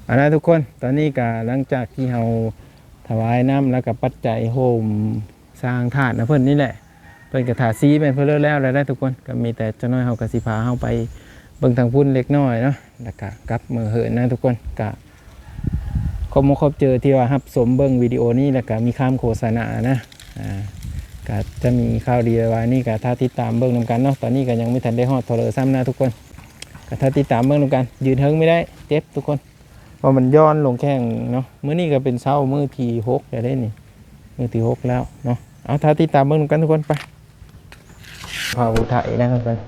ເອົາລະທຸກຄົນ, ຕອນນີ້ກະຫຼັງຈາກທີ່ເຮົາຖວາຍນ້ຳ ແລ້ວກະປັດໄຈໂຮມສ້າງທາດນຳເພິ່ນນີ້ແຫຼະ, ເພິ່ນກະທາສີແມ່ນເພິ່ນເລີດແລ້ວແຫຼະທຸກຄົນ. ກະມີແຕ່ຈັກໜ້ອຍເຮົາກະຊິພາເຮົາໄປເບິ່ງທາງພຸ້ນເລັກນ້ອຍເນາະ, ແລ້ວກະກັບເມືອເຮືອນນະທຸກຄົນ. ກະ ຂອບມຸກຂອບໃຈທີ່ວ່າຮັບຊົມເບິ່ງວິດີໂອນີ້ ແລ້ວກະມີຄຳໂຄສະນານະ. ອາ ກະຈະມີຂ່າວດີໄວໆນີ້ ກະຖ້າຕິດຕາມເບິ່ງນຳກັນເນາະ. ຕອນນີ້ກະຍັງບໍ່ທັນໄດ້ຮອດທໍ່ເລີຊ້ຳນະທຸກຄົນ, ກະຖ້າຕິດຕາມເບິ່ງນຳກັນ. ຢືນເທິງບໍ່ໄດ້ ເຈັບທຸກຄົນ, ເພາະມັນຢ້ອນລົງແຂ້ງເນາະ. ມື້ນີ້ກະເປັນເຊົ້າມື້ທີຫົກແລ້ວເດ້ນີ້, ມື້ທີຫົກແລ້ວເນາະ. ເອົາ ຖ້າຕິດຕາມເບິ່ງນຳກັນທຸກຄົນ. ໄປ ພາຜູ້ໄຖນະທຸກຄົນ,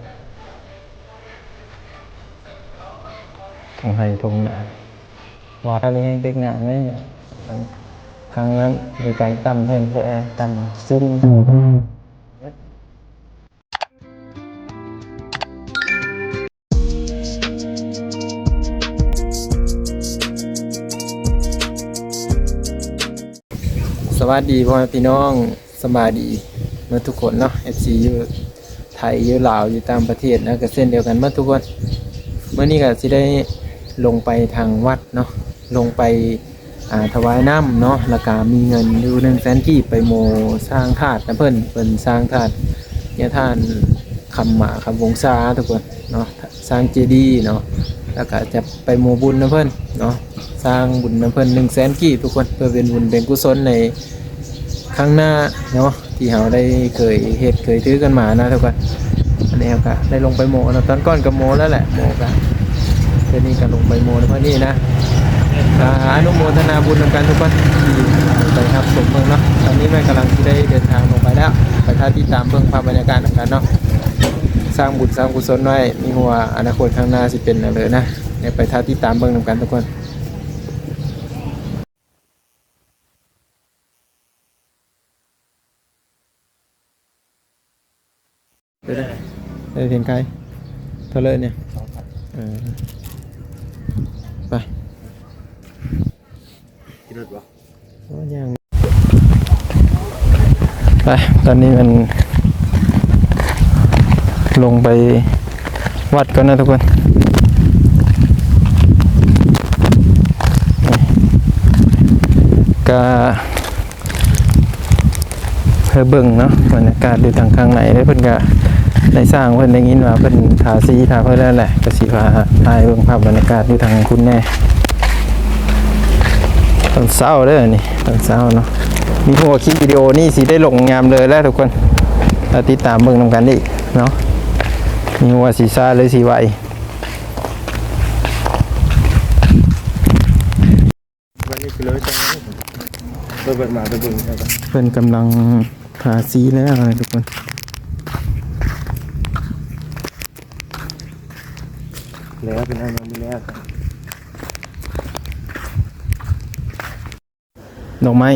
ທົ່ງໄຮ່ທົ່ງນາ ວ່າທະເລແຮງເຕັກໜ້າແມ່. ຄັ້ງນັ້ນມີການຕຳເພິ່ນແຕ່ຕຳຊຶ້ງ. ສະຫວັດດີພໍ່ແມ່ພີ່ນ້ອງ, ສະບາຍດີເໝິດທຸກຄົນເນາະ, ເອັຟຊີຢູ່ໄທ ຢູ່ລາວ ຢູ່ຕ່າງປະເທດນະ ກະເຊັ່ນດຽວກັນເໝິດທຸກຄົນ. ມື້ນີ້ກະຊິໄດ້ລົງໄປທາງວັດເນາະ, ລົງໄປ ອາ ຖວາຍນ້ຳເນາະ, ແລ້ວກະມີເງິນຢູ່ໜຶ່ງແສນກີບ ໄປໂມສ້າງທາດນຳເພິ່ນ, ເພິ່ນສ້າງທາດຍາທ່ານຄຳມາຄຳວົງສາທຸກຄົນເນາະ, ສ້າງເຈດີເນາະ, ແລ້ວກະຈະໄປໂມບຸນນຳເພິ່ນເນາະ, ສ້າງບຸນນຳເພິ່ນໜຶ່ງແສນກີບທຸກຄົນ, ເພື່ອເປັນບຸນເປັນກຸສົນໃນຄັ້ງໜ້າເນາະ. ທີ່ເຮົາໄດ້ເຄີຍເຮັດເຄີຍຖືກັນມານະທຸກຄົນ. ອັນນີ້ເຮົາກະໄດ້ລົງໄປໂມແລ້ວ, ຕອນກ່ອນກະໂມແລ້ວແຫຼະ, ໂມກະ ເທື່ອນີ້ກະລົງໄປໂມນຳເພິ່ນນີ້ນະ. ກະອະນຸໂມທະນາບຸນນຳກັນທຸກຄົນທີ່ໄປຮັບຊົມເບິ່ງເນາະ. ຕອນນີ້ແມ່ກຳລັງຊິໄດ້ເດີນທາງລົງໄປແລ້ວ, ໄປຖ້າຕິດຕາມເບິ່ງພາບບັນຍາກາດນຳກັນເນາະ. ສ້າງບຸນສ້າງກຸສົນໄວ້, ມີຮູ້ວ່າອະນາຄົດຂ້າງໜ້າຊິເປັນແນວໃດນະ, ໄດ້ໄປຖ້າຕິດຕາມເບິ່ງນຳກັນທຸກຄົນ. ໄປເດ້ ໄປເພງໄກ ເທົ່າເລີຍນີ້. ສອງພັນ ເອີ ໄປ ຂີ່ລົດບໍ່? ໂອ້ ຍ່າງ ໄປ. ຕອນນີ້ມັນລົງໄປວັດກ່ອນນະທຸກຄົນ. ກະ ເພື່ອເບິ່ງເນາະ ບັນຍາກາດຢູ່ທາງຂ້າງໃນເດ້. ເພິ່ນກະໄດ້ສ້າງ ເພິ່ນໄດ້ຍິນວ່າເພິ່ນທາສີ ທາເພິ່ນແລ້ວແຫຼະ, ກະຊິພາຖ່າຍເບິ່ງພາບບັນຍາກາດຢູ່ທາງພຸ້ນແດ່. ຕອນເຊົ້າເດີນີ້ ຕອນເຊົ້າເນາະ. ມີຮູ້ວ່າຄລິບວິດີໂອນີ້ຊິໄດ້ລົງຍາມເລີແລ້ວທຸກຄົນ, ຕິດຕາມເບິ່ງນຳກັນອີກເນາະ. ມີຮູ້ວ່າຊິຊ້າ ຫຼື ຊິໄວ. ເພິ່ນກຳລັງທາສີແລ້ວນະທຸກຄົນ. ແລ້ວເປັນອັນຍັງບໍ່ແລ້ວ ດອກໄມ້.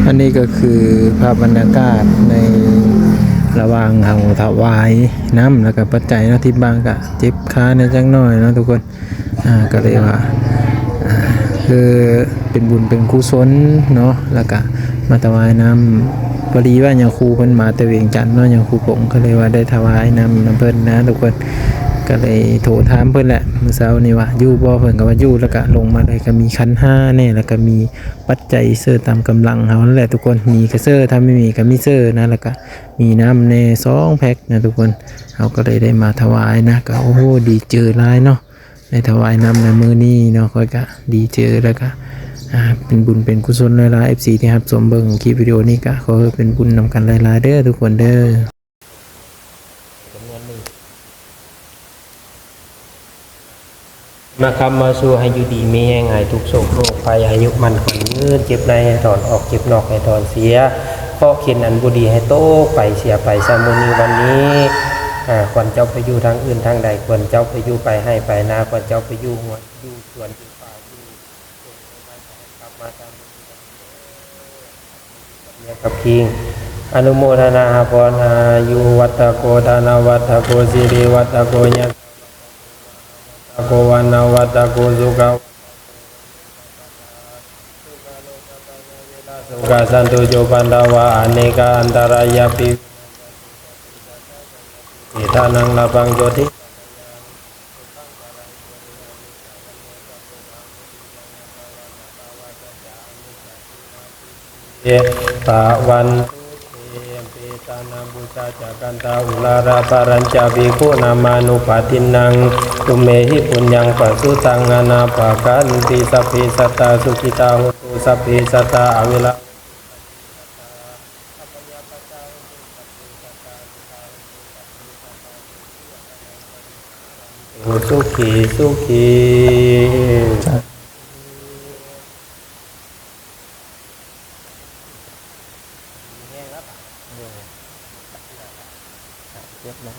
ອັນນີ້ກະຄືພາບບັນຍາກາດໃນລະຫວ່າງເຮົາຖວາຍນ້ຳ ແລ້ວກະປັດໄຈເນາະ, ທິດບາງກະເຈັບຂາແດ່ຈັກໜ້ອຍເນາະທຸກຄົນ. ອາ ກະເລີຍວ່າ ອາ ເອີ ເປັນບຸນເປັນກຸສົນເນາະ, ແລ້ວກະມາຖວາຍນ້ຳ. ພໍດີວ່າຍາຄູເພິ່ນມາແຕ່ວຽງຈັນເນາະ, ຍາຄູປົງ ກະເລີຍວ່າໄດ້ຖວາຍນ້ຳນຳເພິ່ນນະທຸກຄົນ. ກະເລີຍໂທຖາມເພິ່ນແຫຼະ ມື້ເຊົ້ານີ້ວ່າຢູ່ບໍ່, ເພິ່ນກະວ່າຢູ່, ແລ້ວກະລົງມາເລີຍ ກະມີຂັນຫ້າແດ່ ແລ້ວກະມີ ປັດໄຈເສີຕາມກຳລັງເຮົານັ້ນແຫຼະທຸກຄົນ, ມີກະເສີ ຖ້າບໍ່ມີກະມີເສີນະ, ແລ້ວກະມີນ້ຳແດ່ສອງແພັກນະທຸກຄົນ. ເຮົາກະເລີຍໄດ້ມາຖວາຍນະ, ກະ ໂອ້ໂຫ ດີເຈີຫຼາຍເນາະ, ໄດ້ຖວາຍນ້ຳໃນມື້ນີ້ເນາະ. ຂ້ອຍກະດີເຈີ ແລ້ວກະ ອາ ເປັນບຸນເປັນກຸສົນຫຼາຍໆ ເອັຟຊີ ທີ່ຮັບຊົມເບິ່ງຄລິບວິດີໂອນີ້, ກະຂໍໃຫ້ເປັນບຸນນຳກັນຫຼາຍໆເດີທຸກຄົນເດີ. ຈຳນວນໜຶ່ງ ມາຄ້ຳມາຊູໃຫ້ຢູ່ດີມີແຮງ, ໃຫ້ທຸກໂສກໂລກໄພ ອາຍຸໝັ້ນຂວັນຍືນ, ເຈັບໃນໃຫ້ຖອນອອກ, ເຈັບນອກໃຫ້ຖອນເສຍ, ເຄາະເຂັນອັນບໍ່ດີໃຫ້ຕົກໄປເສຍໄປຊະມື້ນີ້ວັນນີ້. ອາ ຄວນເຈົ້າໄປຢູ່ທາງອື່ນທາງໃດ, ຄວນເຈົ້າໄປຢູ່ໄປໄຮ່ໄປນາ, ຄວນເຈົ້າໄປຢູ່ຫົວ ຢູ່ສວນຢູ່ປ່າ ຢູ່ ກັບມາຕາມເມຍກັບຄີງ. ອະນຸໂມທະນາໃຫ້ພອນ, ອາຍຸວັດຕະໂກ ທະນະວັດຕະໂກ ສິລິວັດຕະໂກ ຍະສະວັດຕະໂກ ວັນນະວັດຕະໂກ ສຸຂະວັດຕະໂກ ໂສກາສັນຕຸໂຈ ປັນທະວາ ອະເນກາອັນຕະຣາຍາປິ ເຕທານັງ ລາພັງ ໂຊຕິ ພະວັນຕຸ ເທ ເປຕານາບູຊາຈາຄັນທາອຸລາລາພະລັນຈາພິກຂຸນາມານຸປະທິນນັງ ຕຸມເມຫິປຸນຍັງປະສຸຕັງອະນາປະການຕິ ສັບເພສັດຕາສຸຂິຕາໂຫຕຸ ສັບເພສັດຕາອະເວລາ ໂອ ສຸຂີ ສຸຂີ ສາທຸ ແມ່ນແລ້ວບາດນີ້ ເອີ ເຈັບແລ້ວ ໂ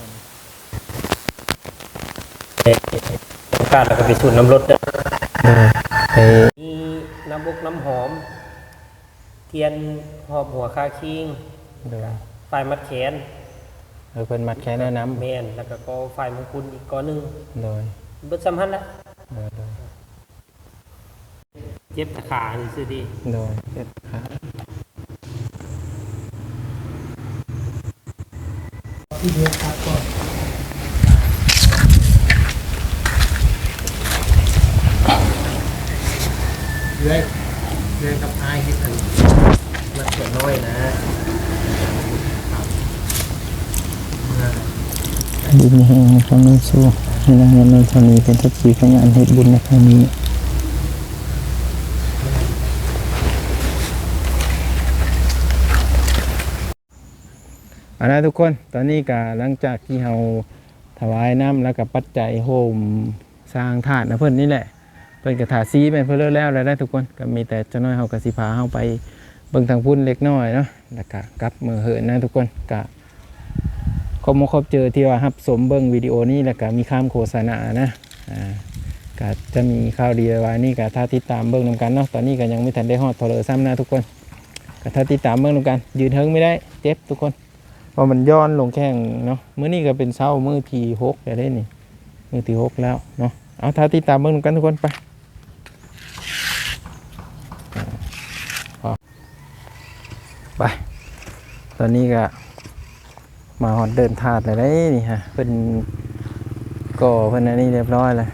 ອກາດແລ້ວກໍໄປສູບນ້ຳລົດເດີ ເອີ ໄປ ມີນ້ຳອົບນ້ຳຫອມ ທຽນຮອບຫົວຄາຄີງ ໂດຍ ຝ້າຍມັດແຂນ ເອີ ເພິ່ນມັດແຂນແນະນຳ ແມ່ນ ແລ້ວກໍກໍຝ້າຍມຸງຄຸນອີກກໍໜຶ່ງ ໂດຍ ເບິດສ່ຳຫັ້ນແຫຼະ ໂດຍ ໂດຍ ເຈັບຕາຂາຊື່ໆ ຕິ ໂດຍ ເຈັບຕາຂາ ທີ່ເຮັດຕັດກ່ອນ ເອື້ອຍ ເອື້ອຍກັບອ້າຍເຮັດອັນ ມັດແຂນນ້ອຍນະ ຢູ່ດີມີແຮງ ມີຄວາມເລີດຊູ ໃຫ້ນັກຮຽນໃນເທົ່ານີ້ເປັນສັກຂີພະຍານເຮັດບຸນໃນຄັ້ງນີ້ ເອົາລະທຸກຄົນ ຕອນນີ້ກະຫຼັງຈາກທີ່ເຮົາຖວາຍນ້ຳ ແລ້ວກະປັດໄຈໂຮມສ້າງທາດນຳເພິ່ນນີ້ແຫຼະ ເພິ່ນກະທາສີແມ່ນເພິ່ນເລີດແລ້ວແຫຼະທຸກຄົນ ກະມີແຕ່ຈັກໜ້ອຍເຮົາກະຊິພາເຮົາໄປເບິ່ງທາງພຸ້ນເລັກນ້ອຍເນາະ ແລ້ວກະກັບເມືອເຮືອນນະທຸກຄົນ ກະ ຂອບມຸກຂອບໃຈທີ່ວ່າຮັບຊົມເບິ່ງວິດີໂອນີ້ ແລ້ວກະມີຄຳໂຄສະນານະ ອາ ກະຈະມີຂ່າວດີໄວໆນີ້ ກະຖ້າຕິດຕາມເບິ່ງນຳກັນເນາະ ຕອນນີ້ກະຍັງບໍ່ທັນໄດ້ຮອດທໍ່ເລີຊ້ຳນະທຸກຄົນ ກະຖ້າຕິດຕາມເບິ່ງນຳກັນ ຢືນເທິງບໍ່ໄດ້ ເຈັບທຸກຄົນ ເພາະມັນຢ່ອນລົງແຂ້ງເນາະ ມື້ນີ້ກະເປັນເຊົ້າມື້ທີຫົກແລ້ວເດ້ນີ້ ມື້ທີຫົກແລ້ວເນາະ ເອົາ ຖ້າຕິດຕາມເບິ່ງນຳກັນທຸກຄົນ ໄປ ໄປ ຕອນນີ້ກະມາຮອດເດີ່ນທາດແລ້ວເດ້ນີ້ຮະ ເພິ່ນກໍ່ເພິ່ນອັນນີ້ຮຽບຮ້ອຍແລ້ວ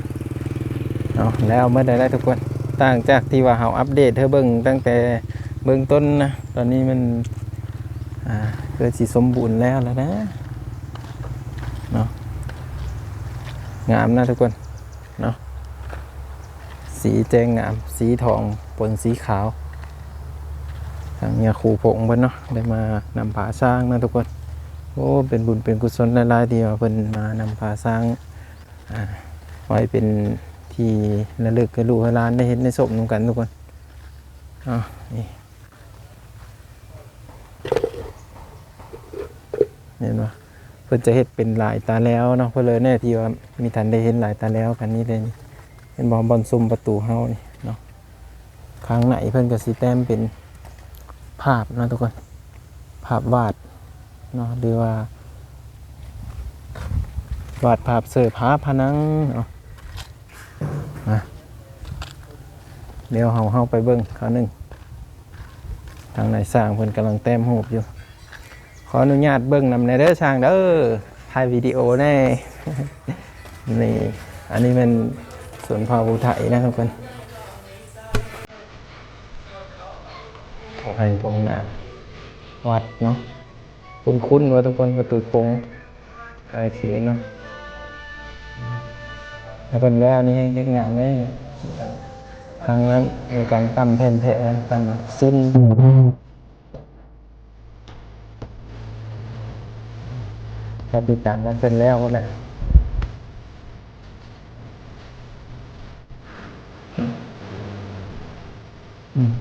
ເນາະ ແລ້ວໝົດແລ້ວທຸກຄົນ ຫຼັງຈາກທີ່ວ່າເຮົາອັບເດດໃຫ້ເບິ່ງຕັ້ງແຕ່ເບື້ອງຕົ້ນນະ ຕອນນີ້ມັນ ອ່າ ເກືອບຊິສົມບູນແລ້ວແລ້ວນະ ເນາະ ງາມນະທຸກຄົນ ເນາະ ສີແຈ່ມງາມ ສີທອງປົນສີຂາວ ທາງຍາຄູພົງເພິ່ນເນາະ ໄດ້ມານຳພາສ້າງນະທຸກຄົນ ໂອ້ ເປັນບຸນເປັນກຸສົນຫຼາຍໆ ທີ່ວ່າເພິ່ນມານຳພາສ້າງ ອ່າ ໄວ້ເປັນທີ່ລະລຶກໃຫ້ລູກໃຫ້ຫຼານໄດ້ເຫັນໄດ້ຊົມນຳກັນທຸກຄົນ ເອົາ ນີ້ ເຫັນບໍ່ ເພິ່ນຈະເຮັດເປັນລາຍຕາແລວເນາະ ເພິ່ນເລີຍແນ່ທີ່ວ່າມີທ່ານໄດ້ເຫັນລາຍຕາແລວຄັນນີ້ເດ້ນີ້ ເຫັນບໍ່ ບ່ອນຊຸມປະຕູເຮົານີ້ເນາະ ຂ້າງໃນເພິ່ນກະຊິແຕ້ມເປັນພາບເນາະທຸກຄົນ ພາບວາດເນາະ ຫຼືວ່າວາດພາບເສີຝາຜະໜັງເນາະ. ມາ ດຽວເຮົາ ເຮົາໄປເບິ່ງຄາວໜຶ່ງ ທາງນາຍຊ່າງເພິ່ນກຳລັງແຕ້ມຮູບຢູ່ ຂໍອະນຸຍາດເບິ່ງນຳແດ່ເດີຊ່າງເດີ ຖ່າຍວິດີໂອແດ່ ນີ້ ອັນນີ້ແມ່ນຊົນເຜົ່າຜູ້ໄທນະທຸກຄົນ ໃຫ້ຕົງໜ້າວັດເນາະ ຄຸ້ນໆ ວ່າທຸກຄົນ ປະຕູໂຂງ ໄປຊິເນາະ ແລ້ວເພິ່ນແລ້ວນີ້ເຮັດງານໄດ້ ທາງນັ້ນມີການຕັ້ງແຜ່ນແພະ ຕັ້ງຊີ້ນ ການຕິດຕາມນັ້ນເພິ່ນແລ້ວພຸ້ນແຫຼະ ອືມ.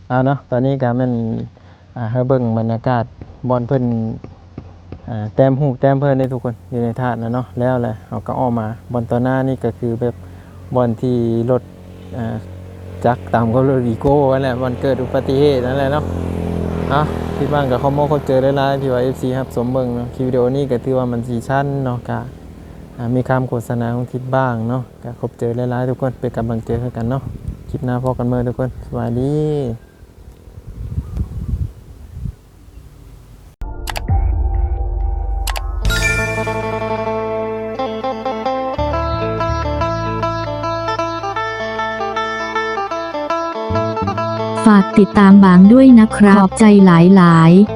ເອົາເນາະ ຕອນນີ້ກະແມ່ນ ອ່າ ໃຫ້ເບິ່ງບັນຍາກາດບ່ອນເພິ່ນ ອ່າ ແຕ້ມຮູບແຕ້ມເພິ່ນເດ້ທຸກຄົນ ຢູ່ໃນທາດນະເນາະ ແລ້ວແຫຼະ ເຮົາກະອອກມາ ບ່ອນຕໍ່ໜ້ານີ້ກະຄືແບບບ່ອນທີ່ລົດ ອ່າ ຈັກຕຳກັບລົດວີໂກ້ຫັ້ນແຫຼະ ບ່ອນເກີດອຸບັດຕິເຫດນັ້ນແຫຼະເນາະ ເອົາ ຄິດວ່າກະຂອບມຸກຂອບໃຈຫຼາຍໆ ທີ່ວ່າເອັຟຊີຮັບຊົມເບິ່ງເນາະ ຄລິບວິດີໂອນີ້ກະຖືວ່າມັນຊິສັ້ນເນາະ ກະ ອ່າ ມີຄຳໂຄສະນາຂອງທິດບ້າງເນາະ ກະຂອບໃຈຫຼາຍໆທຸກຄົນ ເປັນກຳລັງໃຈໃຫ້ກັນເນາະ ຄລິບໜ້າພໍ້ກັນໃໝ່ທຸກຄົນ ສະບາຍດີ. ຝາກຕິດຕາມບາງດ້ວຍນະຄຣັບ ຂອບໃຈຫຼາຍໆ.